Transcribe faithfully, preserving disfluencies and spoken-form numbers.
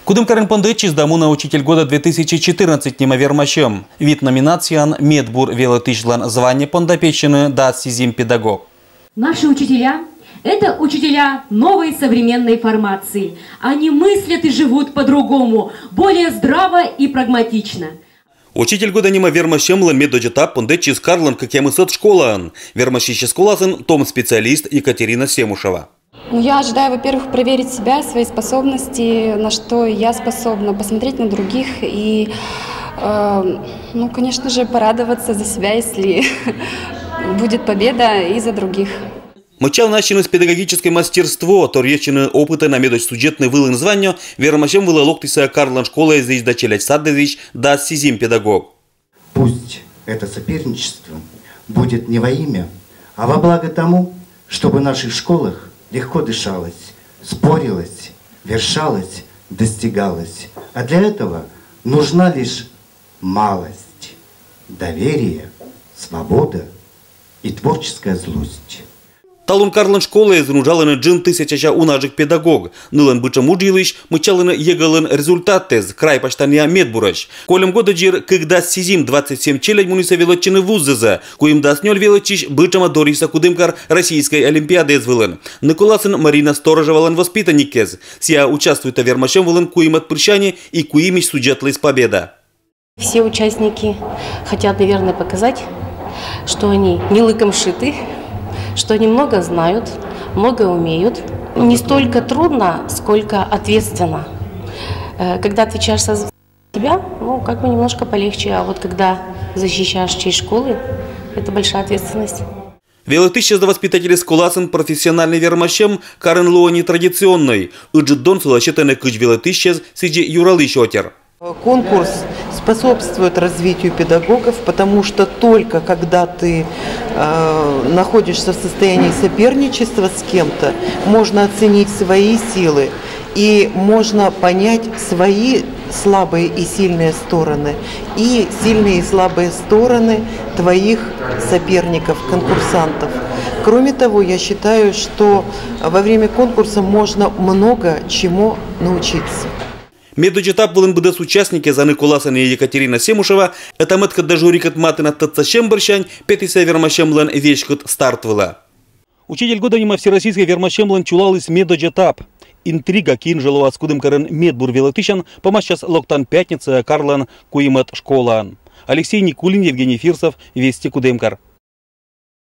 Кудымкарын пондэтчис да муна «Учитель года две тысячи четырнадцать» нима вермасьӧм. Вит номинацияын медбур велӧтысьлӧн звание понда петчӧны дас сизим педагог. Наши учителя — это учителя новой современной формации. Они мыслят и живут по-другому, более здраво и прагматично. «Учитель года» нима вермасьӧмлӧн медодз этап пондэтчис Карлӧн кыкъямысӧд школаын. Вермасьысьяс коласын том специалист Екатерина Семушева. Ну, я ожидаю, во-первых, проверить себя, свои способности, на что я способна, посмотреть на других и, э, ну, конечно же, порадоваться за себя, если будет победа и за других. Мыччалӧны ассьыныс педагогическӧй мастерство, торйӧдчӧны опытӧн, а медодз судзӧдны вылын званнё, вермасьӧм вылӧ локтісӧ Карлӧн школаэзысь да челядь садъясысь дас сизим педагог. Пусть это соперничество будет не во имя, а во благо тому, чтобы в наших школах легко дышалось, спорилось, вершалось, достигалось. А для этого нужна лишь малость, доверие, свобода и творческая злость. Талун Карлӧн школаэзын уджалӧны джын тысячася унаджык педагог. Нылӧн бытшӧм удж йылысь мыччалӧны ЕГЭ-лӧн результатэз, край пасьтанъя медбурӧсь. Кольӧм годӧдзыр кык дас сизим, двадцать семь челядь мунісӧ велӧдчыны вуззӧзӧ. Куим дас нёль велӧдчысь бытшӧма дорйисӧ Кудымкар российскӧй олимпиадаэз вылын. Ны коласын Марина Сторожевалӧн воспитанниккез. Сійӧ участвуйтӧ вермасьӧм вылын куимӧд пырсянь и куимысь судзӧдліс победа. Все участники хотят, наверное, показать, что они не лыком шиты, что они много знают, много умеют. Не столько трудно, сколько ответственно. Э, Когда отвечаешь за себя, ну, как бы немножко полегче, а вот когда защищаешь честь школы, это большая ответственность. Велӧтысьяс да воспитательяс коласын профессиональнӧй вермасьӧм карын лоӧ не традиционнӧй. Ыджыд дон сылӧ сетӧны кыдз велӧтысьяс, сідзи юралысь отир. Конкурс способствует развитию педагогов, потому что только когда ты э, находишься в состоянии соперничества с кем-то, можно оценить свои силы и можно понять свои слабые и сильные стороны и сильные и слабые стороны твоих соперников, конкурсантов. Кроме того, я считаю, что во время конкурса можно много чему научиться. Медодз этап вылын быдӧс участникъяс, а ны коласын и Екатерина Семушева, ӧта-мӧдкӧд да жюрикӧд матынад тӧдса сьӧм бӧрсянь петісӧ вермасьӧмлӧн веськыд старт вылӧ. «Учитель года» нима всероссийскӧй вермасьӧмлӧн чулаліс медодз этап. Интрига, кин жӧ лоас Кудымкарын медбур велӧтысьӧн, помасяс локтан пятницаӧ Карлӧн куимӧд школаын. Алексей Никулин, Евгений Фирсов, «Вести Кудымкар».